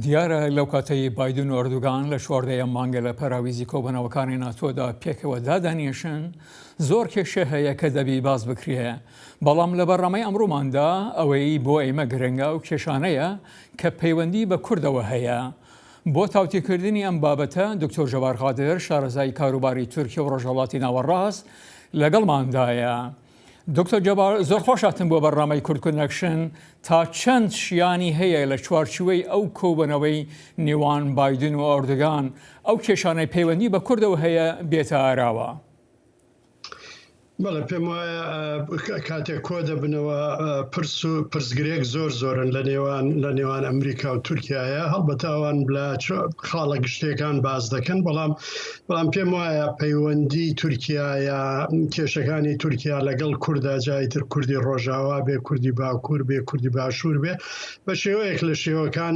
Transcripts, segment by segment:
دیارە لەو کاتەی بایدن و ئەردوگان لە 14 ئەم مانگە لە پەراویزی کۆبوونەوەکانی ناتۆدا پێکەوە دادەنیشن، زۆر کێشە هەیە کە دەبی باس بکرێ، بەڵام لە بەرنامەی ئەمڕۆماندا ئەوەی بۆ ئێمە گرنگە ئەو کێشانەیە کە پەیوەندی بە کوردەوە هەیە. بۆ تاوتێکردنی ئەم بابەتە دکتۆر جەبار قادر شارەزای کاروباری تورکیە و ڕۆژهەڵاتی ناوەڕاست لەگەڵماندایە. دکتۆر جەبار زۆر خۆش هاتن بۆ بەرنامەی کورد کۆنێکشن، تا چەند شیانی هەیە لە چوارچیوەی ئەو کۆبوونەوەی نێوان بایدن و ئەردۆگان ئەو کێشانەی پەیوەندی بە کوردەوە هەیە بێتە ئاراوە؟ بەڵێ پێم وایە کاتێک کۆ دەبنەوە پرس و پرسگرێک زۆر زۆرن لە نێوان لە نێوان ئەمریکا و تورکایە هەڵبەتە ئەوان لە خاڵە گشتیەکان باس دەکەن بەڵام بەڵام پێم وایە پەیوەندی تورکیا یا کێشەکانی تورکیا لەگەڵ کوردا جایتر کوردی ڕۆژاوا بێ کوردی باکوور بێ کوردی باشوور بێ بە شێوەیەک لە شێوەکان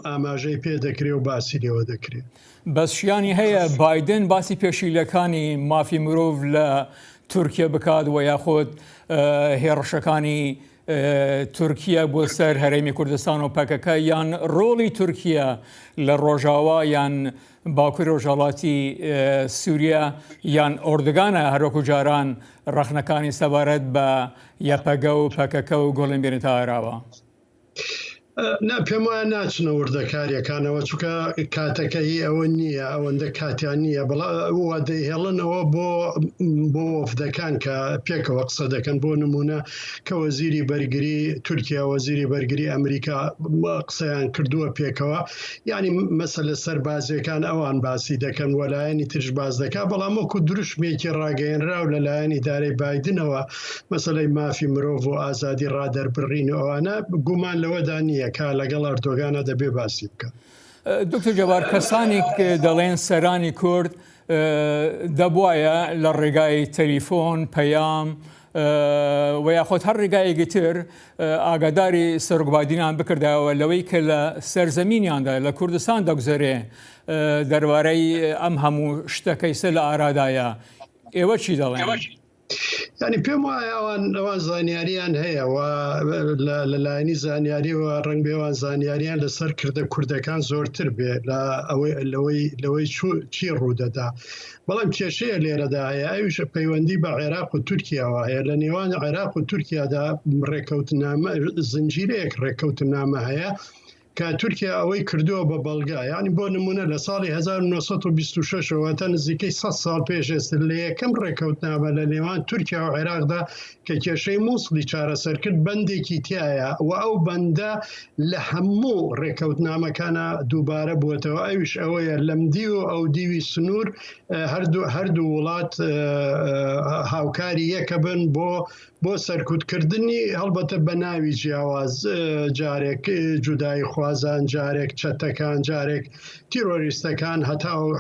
ئاماژەی پێ دەکرێ و باسی لێوە دەکرێ. بەس شیانی هەیە بایدن باسی پێشیلەکانی مافی مرۆڤ لە تورکیە بکات و یاخود هێڕشەکانی تورکیە بۆ سەر هەرێمی کوردستان و پەکەکە یان ڕۆڵی تورکیە لە ڕۆژاوا یان باکوری ڕۆژهەڵاتی سووریا یان ئۆردگانە هەروەکو جاران ڕەخنەکانی سەبارەت بە یەپەگە و پەکەکە و گۆڵێن بێنێتە ئاراوە؟ نا پێم وایە ناچنە وردەکاریەکانەوە چونکە کاتەکە هی ئەوە نییە ئەوەندە کاتیان نییە بەڵا وا دەیهێڵنەوە بۆ بۆ وەفدەکان کە پێکەوە قسە دەکەن بۆ نمونە کە وەزیری بەرگری تورکیا وەزیری بەرگری ئەمریکا قسەیان کردووە پێکەوە یعنی مەسەلە سەربازیەکان ئەوان باسی دەکەن و لایەنی ترش باس دەکا بەڵام وەکو دروشمێکی ڕاگەیەنراو لە لایەن ئیدارەی بایدنەوە مەسەلەی مافی مرۆڤ و ئازادی ڕادەربڕین و ئەوانە گومان لەوەدا نییە کە لەگەڵ ئەردۆگانە دەبێ باسی بکە. دکتۆر جەبار کەسانێک دەڵێن سەرانی کورد دەبوایە لە ڕێگای تەلیفۆن، پەیام و یاخود هەر ڕێگایەکی تر ئاگاداری سەرۆک بایدنیان بکردایەوە لەوەی کە لە سەرزەمینیاندا لە کوردستان دەگوزەرێ دەربارەی ئەم هەموو شتە کەیسە لە ئارادایە ئێوە چی دەڵێن؟ ینی پێم وایە ئەوان ئەوان زانیاریان هەیە و لە لایەنی زانیاریەوە ڕنگ بێوان زانیاریان لەسەر کردە کوردەکان زۆرتر بێ لە ئەوەی لەوەی لەوەی چی ڕوودەدا بەڵام کێشەیە لێرەدا هەیە ئەویش پەیوەندی بە عێراق و تورکیاوە هەیە لە نێوان عێراق و تورکیادا ڕێکەوتنامە زنجیرەیەک ڕێکەوتنامە هەیە کە تورکیا ئەوەی کردووە بە بەڵگە، یانی بۆ نموونە لە ساڵی 1926 ەوە تا نزیکەی 100 ساڵ پێش ئێستا لە یەکەم ڕێکەوتنامە لە نێوان تورکیا و عێراقدا کە کێشەی مووسڵی چارەسەر کرد بەندێکی تایە و ئەو بەندە لە هەموو ڕێکەوتنامەکانە دووبارە بووەتەوە ئەویش ئەوەیە لەمدیو و ئەودیوی سنوور هەردوو وڵات هاوکاری یەکە بن بۆ بۆ سەرکوتکردنی هەڵبەتە بە ناوی جیاواز جارێک جودایی خوازان جارێک چەتەکان جارێک تیرۆریستەکان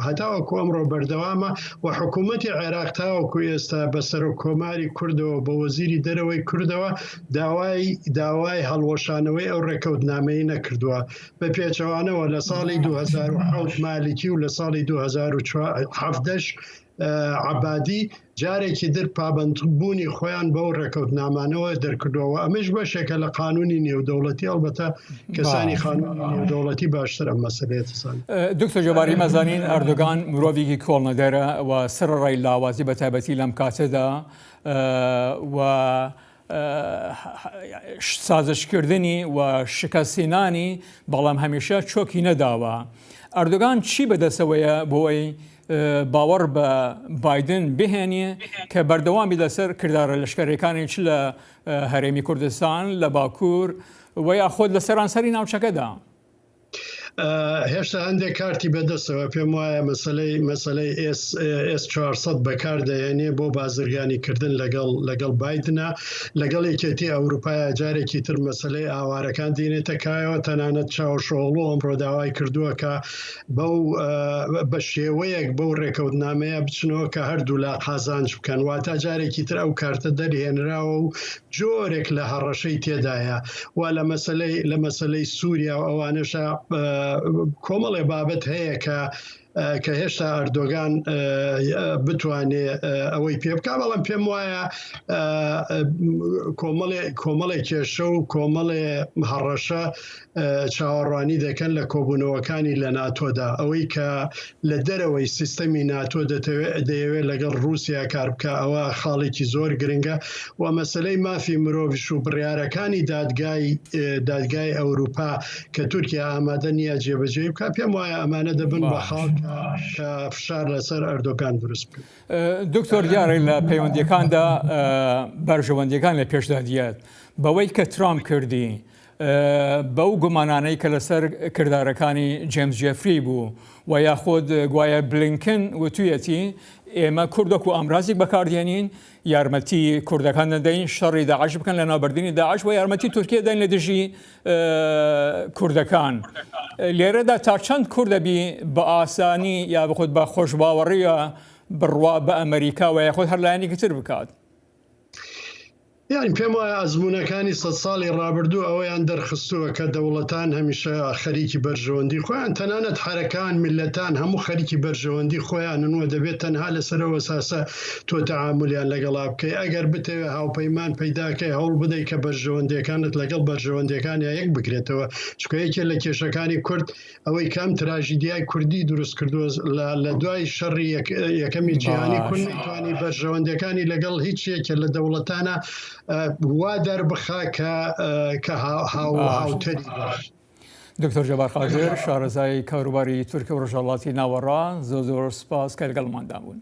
هەتاوەکو ئەمڕۆ بەردەوامە و حکوومەتی عێراق تاوەکو ئێستا بە سەرۆک کۆماری کوردەوە بە وەزیری دەرەوەی کوردەوە داوای داوای هەڵوەشانەوەی ئەو ڕێکەوتنامەی نەکردووە بە پێچەوانەوە لە ساڵی 2007 مالکی و لە ساڵی 2017 عەبادی جارێکی تر پابەندبوونی خۆیان بەو ڕێکەوتنامانەوە دەرکردووە و ئەمەش بەشێکە لە قانونی نێودەوڵەتی ئەڵبەتە کەسانی قانونی نێودەوڵەتی باشتر ئەم مەسەلەیە دەزانن. دکتۆر جەباری ئەزانین ئەردۆگان مرۆڤێکی کۆڵنەدەرە و سەرەڕای لاوازی بە تایبەتی لەم کاتەدا و سازشکردنی و شکستهێنانی، بەڵام هەمیشە چۆکی نەداوە. ئەردۆگان چی بەدەستەوەیە بۆی باوەڕ بە بایدن بهێنێ کە بەردەوام بێت لەسەر کردارە لەشکەرەکانی چ لە هەرێمی کوردستان لە باکوور و یاخود لە سەرانسەری ناوچەکەدا؟ هێشتا هەندێک کارتی بەدەستەوە پێم وایە مەسلەی مەسلەی ئێس 400 بەکار دەهێنێ بۆ بازرگانی کردن لەگەڵ لەگەڵ بایدنا لەگەڵ یەکێتی ئەوروپایە جارێکی تر مەسلەی ئاوارەکان دێنێتە کایەوە تەنانەت چاوشۆڵو ئەمڕۆ داوای کردووە کە بەو بە شێوەیەک بەو ڕێکەوتنامەیە بچنەوە کە هەردوولا قازانج بکەن واتا جارێکی تر ئەو کارتە دەرهێنراوە و جۆرێک لە هەڕەشەی تێدایە و لە مەسەلەی لە مەسەلەی سووریا و ئەوانەشە کۆمەڵێ بابەت هەیە کە کە هێشتا ئەردۆگان بتوانێ ئەوەی پێ بکا بەڵام پێم وایە کۆمەڵێ کۆمەڵێ کێشە و کۆمەڵێ هەڕەشە چاوەڕوانی دەکەن لە کۆبوونەوەکانی لە ناتۆدا ئەوەی کە لە دەرەوەی سیستەمی ناتۆ دەتەوێت دەیەوێت لەگەڵ رووسیا کار بکە ئەوە خاڵێکی زۆر گرنگە و مەسلەی مافی مرۆڤش و بڕیارەکانی دادگای دادگای ئەوروپا کە تورکیا ئامادە نییە جێبەجێی بکە پێم وایە ئەمانە دەبن بە خاڵ کە فشار لەسەر ئەردۆگان دروست بکەن. دکتۆر دیارە لە پەیوەندیەکاندا بەرژەوەندیەکان لە پێشدا دیات بەوەی کە ترامپ کردی بەو گومانانەی کە لەسەر کردارەکانی جێمز جێفری بوو و یاخود گوایە بلینکن وتویەتی ئێمە کورد وەکو ئامرازێک بەکاردێنین یارمەتی کوردەکان دەدەین شەڕی داعش بکەن لە ناوبردنی داعش و یارمەتی تورکیە دەین لە دژی کوردەکان لێرەدا تا چەند کوردەبی بە ئاسانی یا بخۆت بە خۆشباوەڕیە بڕوا بە ئەمریکا و یاخود هەر لایەنێکی تر بکات. یانی پێم وایە ئەزموونەکانی سەد ساڵی ڕابردوو ئەوەیان دەرخستووە کە دەوڵەتان هەمیشە خەریکی بەرژەوەندی خۆیان تەنانەت حەرەکان میللەتان هەموو خەریکی بەرژەوەندی خۆیانن و دەبێت تەنها لەسەر ئەو ئەساسە تۆ تەعامولیان لەگەڵا بکەی ئەگەر بتەوێ هاوپەیمان پەیداکەی هەوڵ بدەی کە بەرژەوەندیەکانت لەگەڵ بەرژەوەندیەکانیا یەک بگرێتەوە چونکە یەکێ لە کێشەکانی کورد ئەوەی کە ئەم تراژیدیای کوردی دروست کردووە لە دوای شەڕی یەکەمی جیهانی کورد نەیتوانی بەرژەوەندیەکانی لەگەڵ هیچ یەکێ لە دەوڵەتانە وا دەربخا کە کە هاوتەری بێت. دکتۆر جەبار قادر شارەزای کاروباری تورکیا و ڕۆژهەڵاتی ناوەڕاست زۆر زۆر سوپاس کە لەگەڵماندا بوون.